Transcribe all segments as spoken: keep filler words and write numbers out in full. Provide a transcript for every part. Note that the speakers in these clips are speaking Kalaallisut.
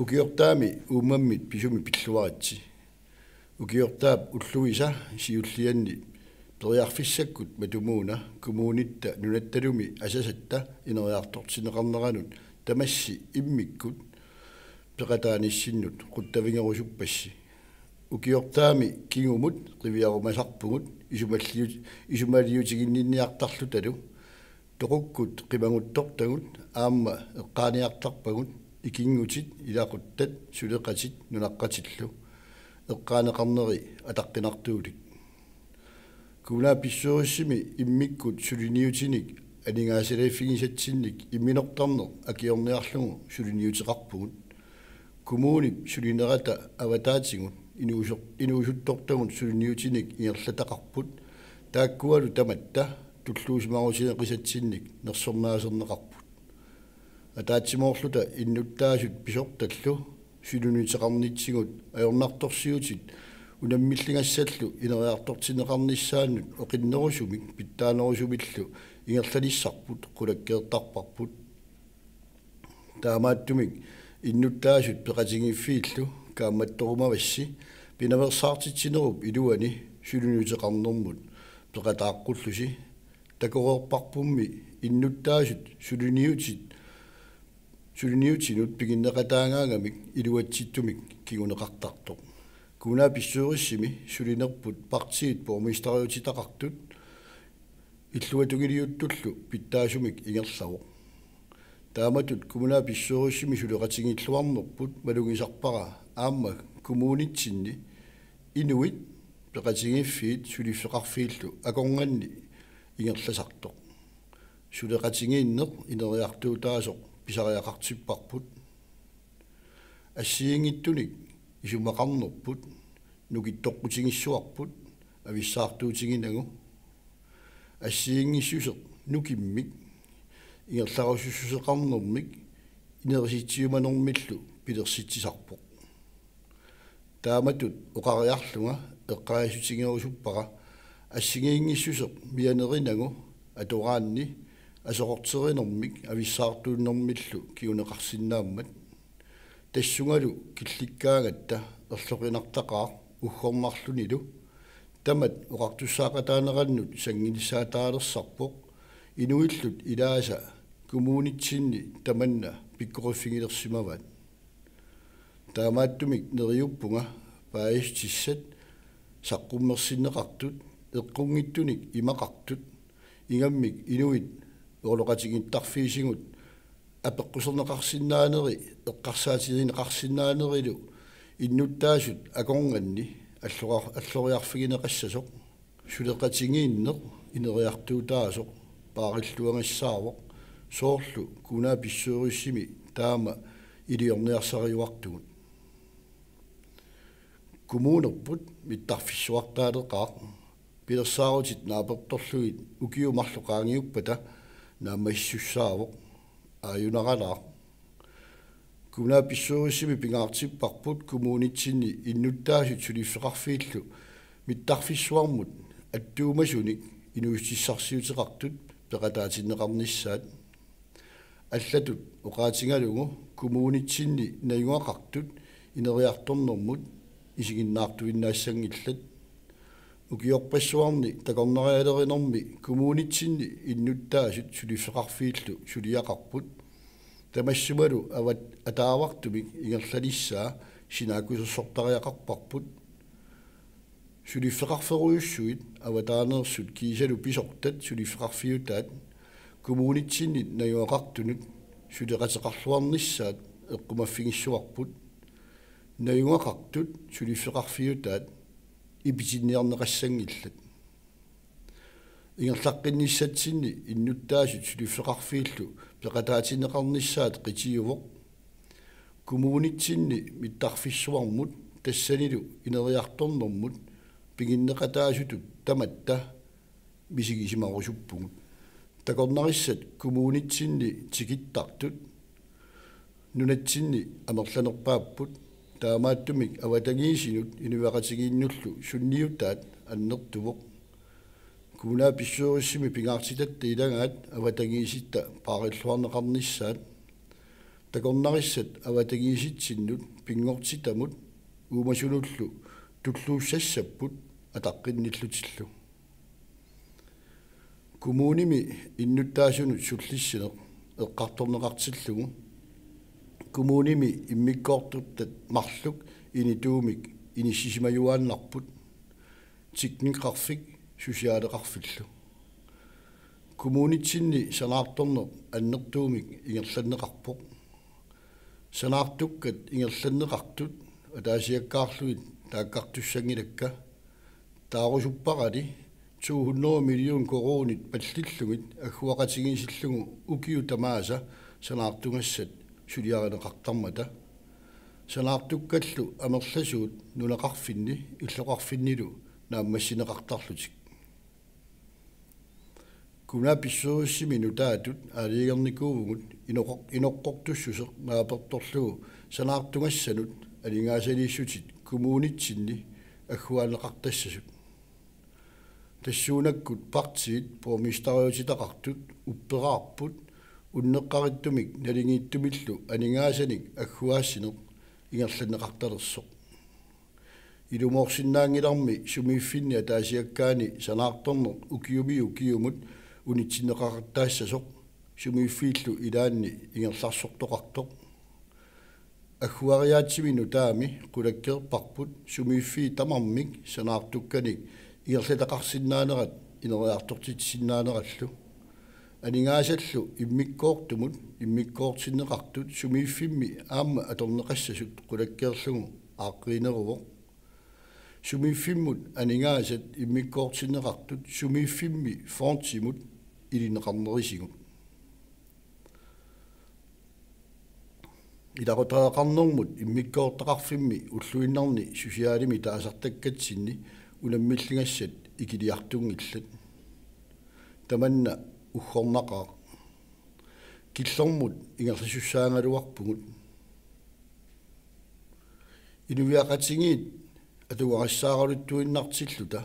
Ukiortaami uummammit pisumik pilluaritsi. Ukiortaap ulluisa siullianni periarfissakkut matumuuna kommunitta nunattalumi asasatta ineriartortinneqarneranut tamassi immikkut peqataanissinnut quttavigerusuppassi. Ukiortaami kingumut qiviarumasarpugut isumalliut-, isumaliutiginninniartarlutalu. Toqukkut qimaguttortagut aamma eqqaaniartarpagut ikinngutit ilaquttat suleqatit nunaqqatillu. Eqqaaneqarneri ataqqinartuulik. Kommunalbestyrelsimi immikkut suliniutinik aningaasaliffigisatsinnik imminortarneq akiorniarlugu suliniuteqarpugut. Kommunip sulinerata avataatigut inuusoq-, inuusuttortagut suliniutinik ingerlataqarput, taakkualu tamatta tulluusimarusineqisatsinnik nersornaaserneqarput. Ataatsimoorluta innuttaasut pisortallu suliniuteqarnitsigut ajornartorsiutit unammilligassallu ineriartortinneqarnissaannut oqinnerusumik pitsaanerusumillu ingerlalissarput qulakkeertarparput. Taamaattumik innuttaasut peqatigiiffiillu kaammattorumavassi pinaveersaartitsinerup iluani suliniuteqarnermut peqataaqqullusi. Takoreerparpummi innuttaasut suliniutit suliniutinut piginneqataagaangamik iluatsittumik kinguneqartartoq. Kommunalbestyrelsimi sulinerput partiit borgmesteriutitaqartut illuatungiliuttullu pitsaasumik ingerlavoq. Taamatut kommunalbestyrelsimi suleqatigiilluarnerput malugisarpara aamma kommunitsinni inuit peqatigiiffiit suliffeqarfiillu akornanni ingerlasartoq. Suleqatigiinneq ineriartuutaasoq pisariaqartipparput. Assigiinngitsunik isumaqarnerput nukittoqqutigissuarput avissaartuutiginagu. Assigiinngissuseq nukimmik ingerlarusussuseqarnermik inerisitsiumanermillu pilersitsisarpoq. Taamatut oqariarlunga eqqaasutigerusuppara assigiinngissuseq mianerinagu atoraanni aserorterinermik avissaartuunnermillu kinguneqarsinnaammat. Tassungalu killikkaangatta erloqinartaqaaq uggornarlunilu. Tamat oqartussaaqataanerannut sanngilissaataalersarpoq inuillu ilaasa kommunitsinni tamanna pikkoriffigilersimavaat. Taamaattumik neriuppunga paasissutissat saqqummersinneqartut eqqunngitsunik imaqartut ingammik inuit oqaloqatigiittarfiisigut apeqquserneqarsinnaaneri eqqarsaatigineqarsinnaanerilu innuttaasut akornanni allora-, alloriarfigineqassasoq. Suleqatigiinneq ineriartuutaasoq paarilluagassaavoq soorlu kommunalbestyrelsimi taama iliorniarsariuartugut. Kommunerput mittarfissuartaaleqaaq pilersaarutit naapertorlugit ukiut marluk qaangiuppata naammassisussaavoq aajunaralaaq. Kommunalbestyrelsimi pingaartipparput kommunitsinni innuttaasut suliffeqarfiillu mittarfissuarmut attuumasunik inuussutissarsiuteqartut peqataatinneqarnissaat. Allatut oqaatigalugu kommunitsinni najugaqartut ineriartornermut isiginnaartuinnaassanngillat. Ukiorpassuarni takornarialerinermi kommunitsinni innuttaasut suliffeqarfiillu suliaqarput. Tamassumalu avat-, ataavartumik ingerlalissaa sinaakkusersortariaqarparput. Suliffeqarferujussuit avataaneersut kiisalu pisortat suliffeqarfiutaat kommunitsinni najugaqartunut suleqateqarluarnissaat eqqumaffigissuarput. Najugaqartut suliffeqarfiutaat ipitinniarneqassanngillat. Ingerlaqqinnissatsinni innuttaasut suliffeqarfiillu peqataatinneqarnissaat qitiuvoq. Kommunitsinni mittarfissuarmut tassanilu ineriartornermut piginneqataasutut tamatta misigisimarusuppugut. Takornarissat kommunitsinni tikittartut nunatsinni amerlanerpaapput, taamaattumik avatangiisinut inuiaqatigiinnullu sunniutaat annertuvoq. Kommunalbestyrelsimi pingaartitatta ilagaat avatangiisitta paarilluarneqarnissaat. Takornarissat avatangiisitsinnut pinngortitamut uumasunullu tulluussassapput ataqqinnillutillu. Kommunimi innuttaasunut sullissineq eqqartorneqartillugu kommunimi immikkoortortat marluk inituumik inissisimajuaannarput, teknikkeriffik susiaaleqarfillu. Kommunitsinni sanaartorneq annertuumik ingerlanneqarpoq. Sanaartukkat ingerlanneqartut ataasiakkaarlugit taakkartussanngilakka. Taarusupparali to hundrede million koruunit pallillugit agguaqatigiissillugu ukiut tamaasa sanaartugassat suliarineqartarmata. Sanaartukkallu amerlasuut nunaqarfinni illoqarfinnilu naammassineqartarlutik. Kommunalbestyrelsimi nutaatut aalajangernikuuvugut inoqor-, inoqqortussuseq naapertorlugu sanaartugassanut aningaasaliissutit kommunitsinni agguaanneqartassasut. Tassuunakkut partiit borgmesteriutitaqartut upperaarput unneqqarittumik naligiittumillu aningaasanik agguaassineq ingerlanneqartalersoq. Ilumoorsinnaanngilarmi sumiiffinni ataasiakkaani sanaartorneq ukiumi ukiumut unitsinneqaqattaassasoq sumiiffiillu ilaanni ingerlarsortoqartoq. Agguariaatsimi nutaami qulakkeerparput sumiiffiit tamarmik sanaartukkanik ingerlataqarsinnaanerat ineriartortitsisinnaanerallu. Aningaasallu immikkoortumut immikkoortinneqartut sumiiffimmi aamma atorneqassasut qulakkeerlugu aaqqiineruvoq. Sumiiffimmut aningaasat immikkoortinneqartut sumiiffimmi fondimut ilineqarnerisigut. Ilaqutariaqarnermut immikkoortaqarfimmi ulluinnarni susiaalimi taasartakkatsinni unammilligassat ikiliartunngillat. Tamanna uggornaqaaq. Killormut ingerlasussaagaluarpugut. Inuiaqatigiit atugarissaaraluttuinnartilluta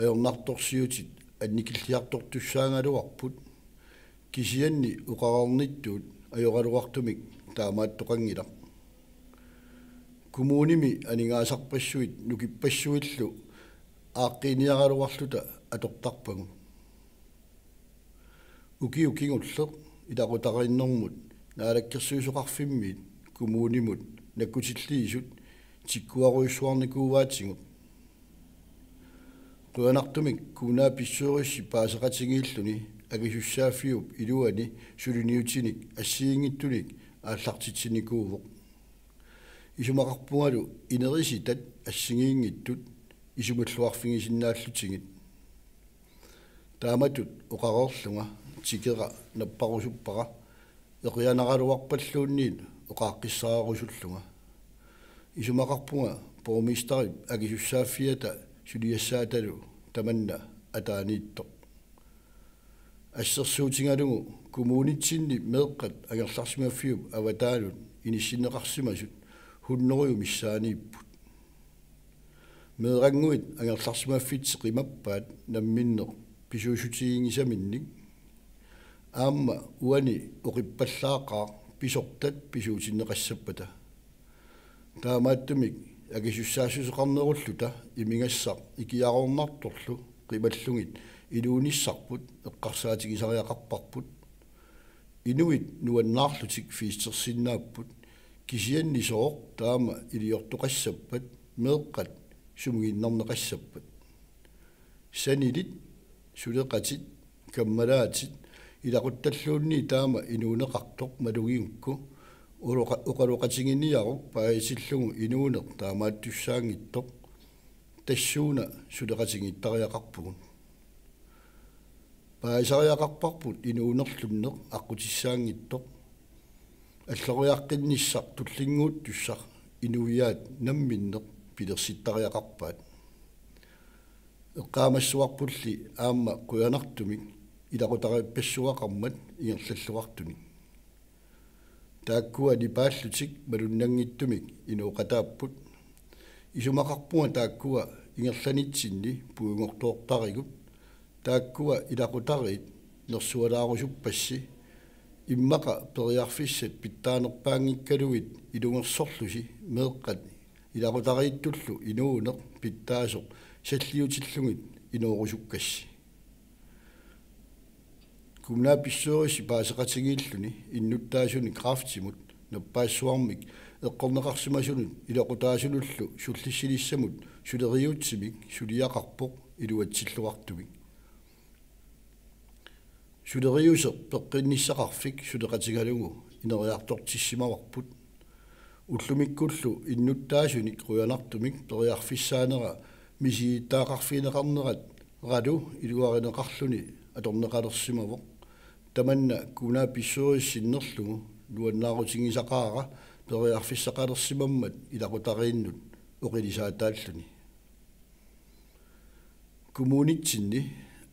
ajornartorsiutit annikilliartortussaagaluarput, kisianni oqareernittut ajoraluartumik taamaattoqanngilaq. Kommunimi aningaasarpassuit nukippassuillu aaqqiiniaraluarluta atortarpagut. Ukioq kingulleq ilaqutariinnermut Naalakkersuisoqarfimmiit kommunimut nakkutilliisut tikkuarujussuarnikuuaatigut. Qujanartumik kommunalbestyrelsi paaseqatigiilluni akisussaaffiup iluani suliniutinik assigiinngitsunik aallartitsinikuuvoq. Isumaqarpungalu inerisitat assigiinngitsut isumalluarfigisinnaallutigit. Taamatut oqareerlunga tikera napparusuppara eqianaraluarpalluunniit oqaaqqissaarusullunga. Isumaqarpunga borgmesterip akisussaaffiata suliassaatalu tamanna ataaniittoq. Assersuutigalugu kommunitsinni meeqqat angerlarsimaffiup avataanut inissinneqarsimasut hunnorujut missaaniipput. Meerannguit angerlarsimaffitsi qimappaat namminneq pisuussutiginngisaminnik. Aamma uani oqippallaaqaaq pisortat pisuutinneqassappata. Taamaattumik akisussaassuseqarnerulluta imigassaq ikiaroornartorlu qimallugit inuunissarput eqqarsaatigisariaqarparput. Inuit nuannaarlutik festersinnaapput, kisianni sooq taama iliortoqassappat meeqqat sumiginnarneqassappat. Sanilit, suleqatit, kammalaatit, ilaquttalluunniit taama inuuneqartoq malugigukku, uloqa-, oqaloqatiginiaruk paasillugu inuuneq taamaattussaanngitsoq, tassuuna suleqatigiittariaqarpugut. Paasisariaqarparput inuunerlunneq aqqutissaanngitsoq. Alloriaqqinnissaq tullinnguuttussaq inuiaat namminneq pilersittariaqarpaat. Eqqaamassavarpulli aamma qujanartumik ilaqutariippassuaqarmat ingerlalluartunik. Taakkua nipaallutik malunnanngitsumik inooqataapput. Isumaqarpunga taakkua ingerlanitsinni puigortoortarigut. Taakkua ilaqutariit nersualaarusuppassi Immaqa periarfissat pitsaanerpaanngikkaluit ilungersorlusi meeqqat ilaqutariittullu inuuneq pitsaasoq salliutillugit inoorusukkassi. Kommunalbestyrelsi paaseqatigiilluni innuttaasuni kræftimut nappaassuarmik eqqorneqarsimasunut ilaqutaasunullu sullissinissamut suleriuutsimik suliaqarpoq iluatsilluartumik. Suleriuseq peqqinnissaqarfik suleqatigalugu ineriartortissimavarput. Ullumikkullu innuttaasunik qujanartumik periarfissaanera misilittagaqarfigineqarneraralu iluarineqarluni atorneqalersimavoq. Tamanna kommunalbestyrelsi sinnerlugu nuannaarutigisaqaara periarfissaqalersimammat ilaqutariinnut oqilisaataalluni. Kommunitsinni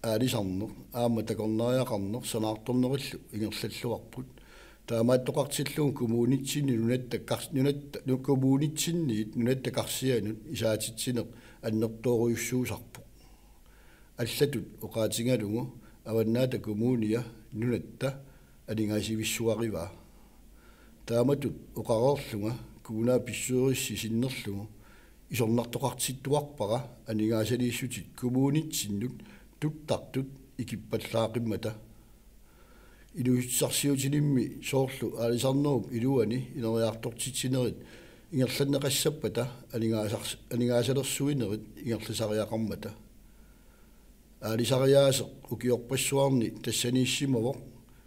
aalisarneq aamma takornariaqarneq sanaartornerillu ingerlalluarput. Taamaattoqartillugu kommunitsinni nunatta kars-, nunatta, nu-, kommunitsinniit nunatta karsianut isaatitsineq annertoorujussuusarpoq. Allatut oqaatigalugu Avannaata Kommunia nunatta aningaasivissuarivaa. Taamatut oqareerlunga kommunalbestyrelsi sinnerlugu isornartoqartittuarpara aningaasaliissutit kommunitsinnut tuttartut ikippallaaqimmata. Inuussutissarsiutinimmi soorlu aalisarnerup iluani ineriartortitsinerit ingerlanneqassappata aningaasars-, aningaasalersuinerit ingerlasariaqarmata. Aalisariaaseq ukiorpassuarni tassaniissimavoq,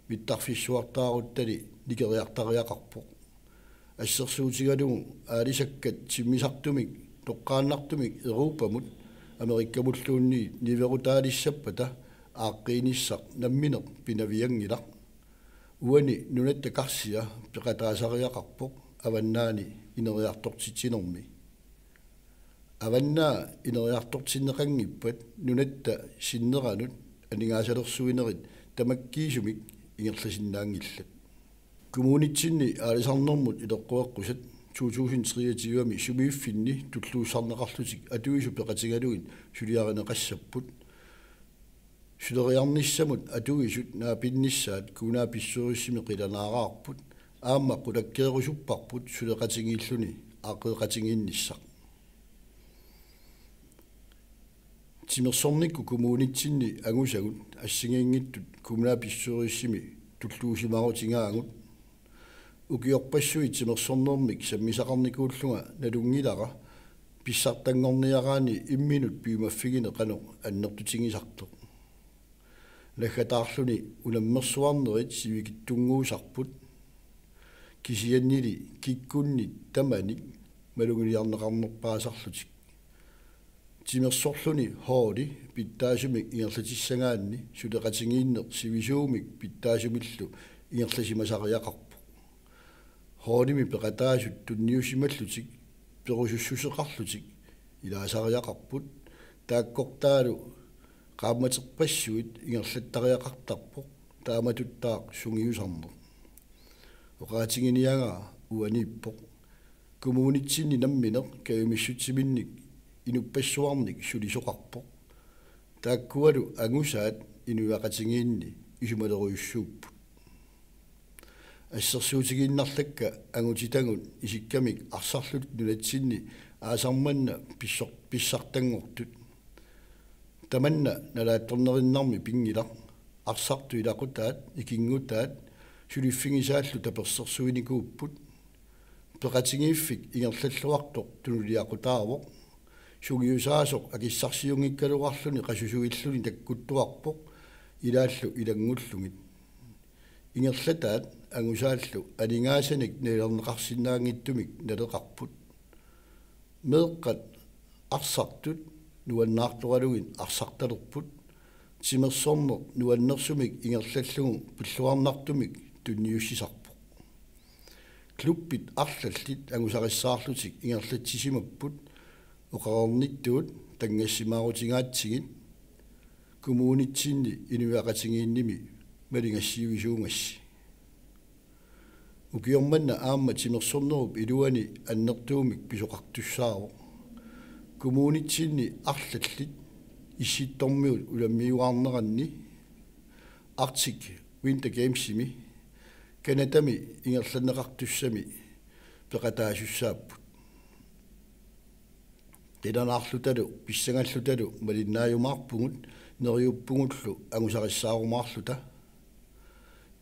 mittarfissuartaaruttali nikeriartariaqarpoq. Assersuutigalugu aalisakkat timmisartumik toqqaannartumik Europamut Amerikkamulluunniit niuerutaalissappata aaqqiinissaq nammineq pinavianngilaq. Uani nunatta karsia peqataasariaqarpoq avannaani ineriartortitsinermi. Avannaa ineriartortinneqanngippat nunatta sinneranut aningaasalersuinerit tamakkiisumik ingerlasinnaanngillat. Kommunitsinni aalisarnermut ileqqueqqusat to tusind treogtyve-mi sumiiffinni tulluussarneqarlutik atuisut peqatigalugit suliarineqassapput. Suleriarnissamut atuisut naapinnissaat kommunalbestyrelsimi qilanaaraarput, aamma qulakkeerusupparput suleqatigiilluni aaqqeeqatigiinnissaq. Timersornikkut kommunitsinni angusagut assigiinngitsut kommunalbestyrelsimi tulluusimaarutigaagut. Ukiorpassuit timersornermik sammisaqarnikuullunga nalunngilara pissartanngorniaraanni imminut piumaffigineq qanoq annertutigisartoq. Naggataarluni unammersuarnerit sivikitsunnguusarput, kisiannili kikkunnit tamanit maluginiarneqarnerpaasarlutik. Timersorluni holdi pitsaasumik ingerlatissagaanni suleqatigiinneq sivisuumik pitsaasumillu ingerlasimasariaqarpoq. Holdimi peqataasut tunniussimallutik perusussuseqarlutik ilaasariaqarput, taakkortaalu qaammaterpassuit ingerlattariaqartarpoq taamatuttaaq sungiusarneq. Oqaatiginiagara uaniippoq. Kommunitsinni nammineq kajumissutsiminnik inuppassuarnik sulisoqarpoq. Taakkualu angusaat inuiaqatigiinni isumalerujussuupput. Assersuutigiinnarlakka angutitagut isikkamik arsarlutik nunatsinni aasaq manna pissor-, pissartanngortut. Tamanna nalaatsornerinnarmi pinngilaq, arsartut ilaqutaat, ikinngutaat, suliffigisaallu tapersersuinikuupput. Peqatigiiffik ingerlalluartoq tunuliaqutaavoq. Sungiusaasoq akissarsiunngikkaluarluni qasusuilluni takkuttuarpoq ilaallu ilanngullugit. Ingerlataat angusaallu aningaasanik nalilerneqarsinnaanngitsumik naleqarput. Meeqqat arsartut nuannaartoralugit arsartalerput. Timersorneq nuannersumik ingerlallugu pilluarnartumik tunniussisarpoq. Klubbit arlallit angusarissaarlutik ingerlatsisimapput oqareernittut tanngassimaarutigaatsigit kommunitsinni inuiaqatigiinnimi maligassiuisuugassi. Ukioq manna aamma timersornerup iluani annertuumik pisoqartussaavoq. Kommunitsinni arlallit Issittormiut unammiuaarneranni Arctic Winter Gamesimi Canadami ingerlanneqartussami peqataasussaapput. Qilanaarlutalu pissangallutalu malinnaajumaarpugut, neriuppugullu angusarissaarumaarluta.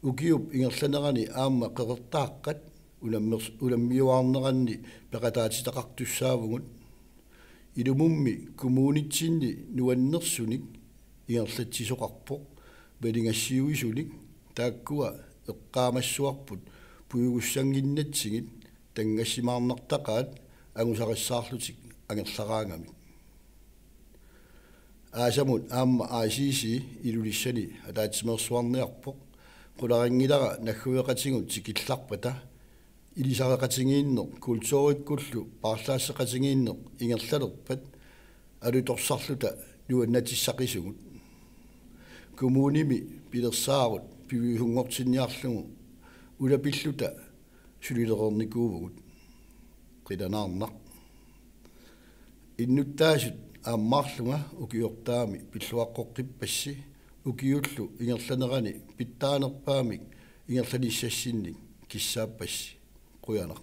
Ukiup ingerlanerani aamma qeqertaaqqat unammers-, unammiuaarneranni peqataatitaqartussaavugut. Ilumummi kommunitsinni nuannersunik ingerlatsisoqarpoq, malingassiuisunik, taakkua eqqaamassuarput puigussannginnatsigit tanngassimaarnartaqaat angusarissaarlutik angerlaraangamik. Aasamut aamma A C C Ilulissani ataatsimeersuarniarpoq, qularinngilara naggueqatigut tikillarpata, ilisareqatigiinneq kulturikkullu paarlaasseqatigiinneq ingerlalerpat alutorsarluta nuannatissaqisugut. Kommunimi pilersaarut piviusunngortinniarlugu ulapilluta sulilereernikuuvugut. Qilanaarnaq. Innuttaasut aammaarlunga ukiortaami pilluaqqoqqippassi, ukiullu ingerlanerani pitsaanerpaamik ingerlanissassinnik kissaappassi. Qujanaq.